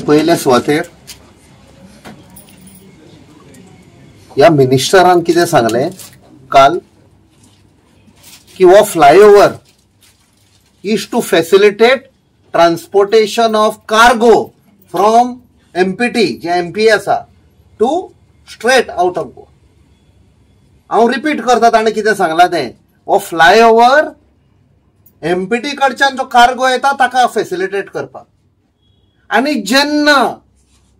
पयले सुवातेर ह्या मिनिस्टरान कितें सांगलें काल की हो flyover is to facilitate transportation of cargo from MPT J MP आसा to straight out of Goa. हांव रिपीट करता ताणें कितें सांगलां तें. हो फ्लायओवर एमपीटी कडच्यान जो कार्गो येता ताका फेसिलिटेट करपाक. आनी जेन्ना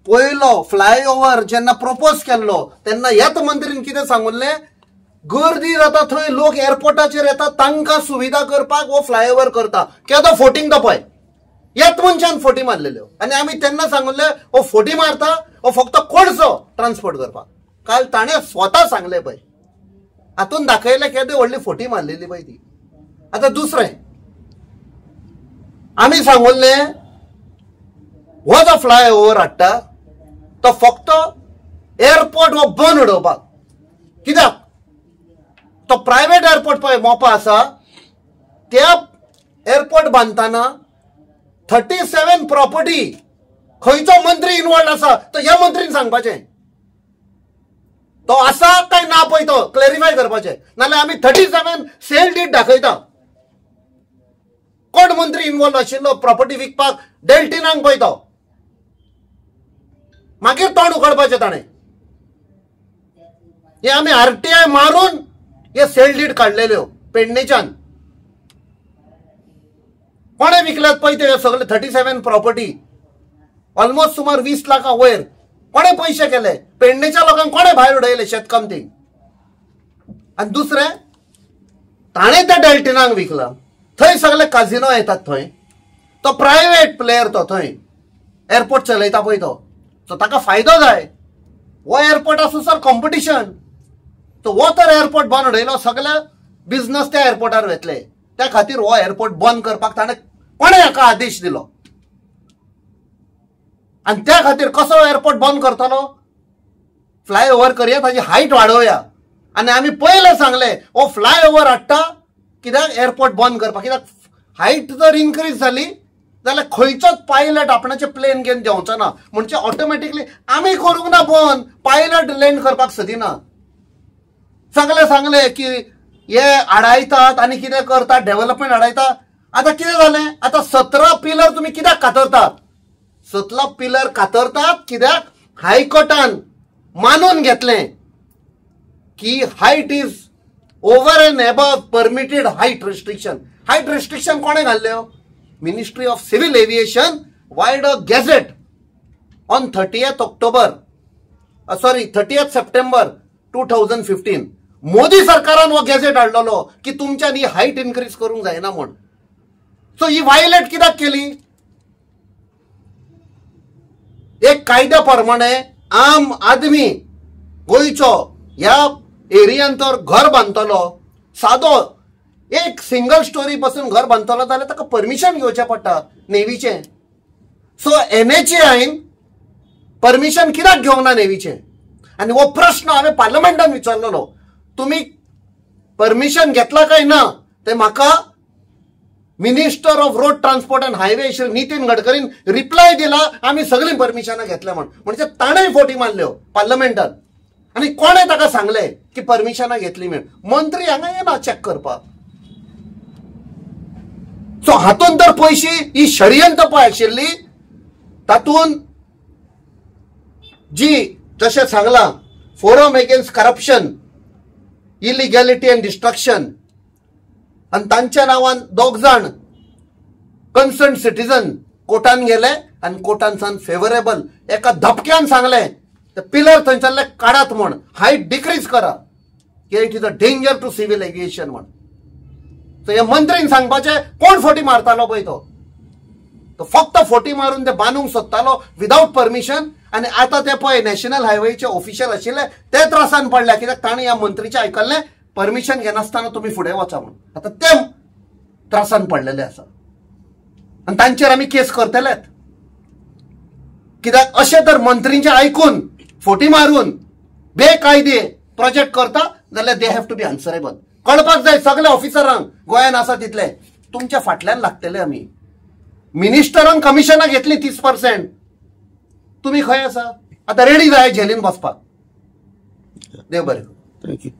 पयलो फ्लायओवर जेन्ना प्रपोज केल्लो तेन्ना ह्याच मंत्रीन कितें सांगुल्लें, गर्दी जाता थंय, लोक एअरपोर्टाचेर येता, तांकां सुविधा करपाक हो फ्लायओवर करता. केदो फोटींग तो पळय, ह्याच मनशान फोटी मारलेल्यो. आनी आमी तेन्ना सांगुल्लें हो फोटी मारता, हो फक्त कोळसो ट्रान्सपोर्ट करपाक. काल ताणें स्वता सांगलें पळय, हातून दाखयलें केदी व्हडली फोटी मारलेली पळय ती. आतां दुसरें आमी सांगुल्लें हो जो फ्लायओवर हाडटा तो फक्त एअरपोर्ट हो बंद उडोवपाक. कित्याक तो प्रायवेट एअरपोर्ट पळय मोपा आसा, त्या एअरपोर्ट बांदतना 37 प्रॉपर्टी खंयचो मंत्री इनवॉल्ड आसा तो ह्या मंत्रीन सांगपाचें, तो आसा काय ना पळय तो क्लॅरिफाय करपाचें. नाल्यार आमी 37 सेल डीड दाखयता. कोण मंत्री इनवॉल्व आशिल्लो प्रॉपर्टी विकपाक डेल्टिनांक पळय तो, मागीर तोंड उगडपाचें ताणें. हे आमी आरटीआय मारून हे सेल डीड काडलेल्यो पेडणेच्यान. कोणें विकल्यात पळय ते सगळे 37 प्रॉपर्टी ऑलमोस्ट सुमार 20 लाखां वयर कोणें पयशे केले, पेडणेच्या लोकांक कोणें भायर उडयले शेतकामतींक. आनी दुसरें ताणें त्या डेल्टिनांक विकलां, थंय सगळे काजिनो येतात, थंय तो प्रायवेट प्लेयर तो थंय एअरपोर्ट चलयता पळय तो, सो ताका फायदो जाय. हो एअरपोर्ट आसूं सर कॉम्पिटिशन, तो हो तर एअरपोर्ट बंद उडयलो, सगळे बिजनस त्या एअरपोर्टार वेतले. त्या खातीर हो एअरपोर्ट बंद करपाक ताणें कोणें हाका आदेश दिलो. आनी त्या खातीर कसो एअरपोर्ट बंद करतलो, फ्लायओवर करया, ताजी हायट वाडोवया. आनी आमी पयलें सांगलें हो फ्लायओवर हाडटा कित्याक एअरपोर्ट बंद करपाक. कित्याक हायट जर इनक्रीज जाली जाल्यार खंयचोच पायलट आपणाचें प्लेन घेवन देंवचो ना, म्हणजे ऑटोमॅटिकली आमी करूंक ना बंद, पायलट लँड करपाक सदिना. सगळे सांगले की हे आडायतात आनी कितें करतात, डेव्हलपमेंट आडायता. आतां कितें जालें, आतां 17 पिलर तुमी कित्याक कातरतात? 17 पिलर कातरतात कित्याक हायकोर्टान मानून घेतलें की height is over and above permitted height restriction. Height restriction कोणें घाल्ल्यो? Ministry of civil aviation vide a gazette on 30 September 2015. Modi सरकारान हो गॅझेट हाडलेलो की तुमच्यान ही हायट इनक्रीज करूंक जायना म्हूण. सो ही वायलेट कित्याक केली? एक कायद्या प्रमाणे आम आदमी गोंयचो ह्या एरियान तर घर बांदतलो, सादो एक सिंगल स्टोरी पासून घर बांदतलो जाल्यार ताका परमिशन घेवचें पडटा नेवीचें. सो एनएचएआयन परमिशन कित्याक घेवंक ना नेवीचें? आनी हो प्रश्न हांवें पार्लमेंटान विचारलेलो, तुमी परमिशन घेतला काय ना ते म्हाका minister of road transport and highway Shri Nitin गडकरीन reply दिला, आमी सगळीं परमिशनां घेतल्या म्हण. म्हणजे ताणें फोटी मारल्यो पार्लमेंटान. आनी कोणें ताका सांगलें की परमिशनां घेतली म्हण? मंत्री हांगा येना चॅक करपाक. सो हातून तर पयशी ही षडयंत्र पळय आशिल्ली, तातूंत जी जशें सांगलां forum against corruption, illegality and destruction, आनी तांच्या नांवान 2 जाण कन्सर्न सिटीजन कोर्टान गेले आनी कोर्टान सान फेवरेबल एका धपक्यान सांगलें ते पिलर थंयसरले काडात म्हण, हायट डिक्रीज करा, की it is a danger to civil aviation म्हण. सो हे मंत्रीन सांगपाचें कोण फोटी मारतालो पळय तो, तो फक्त फोटी मारून ते बांदूंक सोदतालो विदावट परमिशन. आनी आतां ते पळय नॅशनल हायवेचे ऑफिशियल आशिल्ले ते त्रासान पडल्या कित्याक ताणें ह्या मंत्रीचें आयकल्लें परमिशन घेनासतना तुमी फुडें वचा म्हूण. आतां ते त्रासान पडलेले आसा आनी तांचेर आमी केस करतलेच. कित्याक अशें तर मंत्रींचें आयकून फोटी मारून बेकायदे प्रोजेक्ट करता जाल्यार they have to be answerable. कळपाक जाय सगल्या ऑफिसरांक गोंयान आसा तितले तुमच्या फाटल्यान लागतले आमी. मिनिस्टरान कमिशनां घेतली 30%, तुमी खंय आसा आतां? रेडी जाय झेलीन बसपाक. देव बरें. Thank you.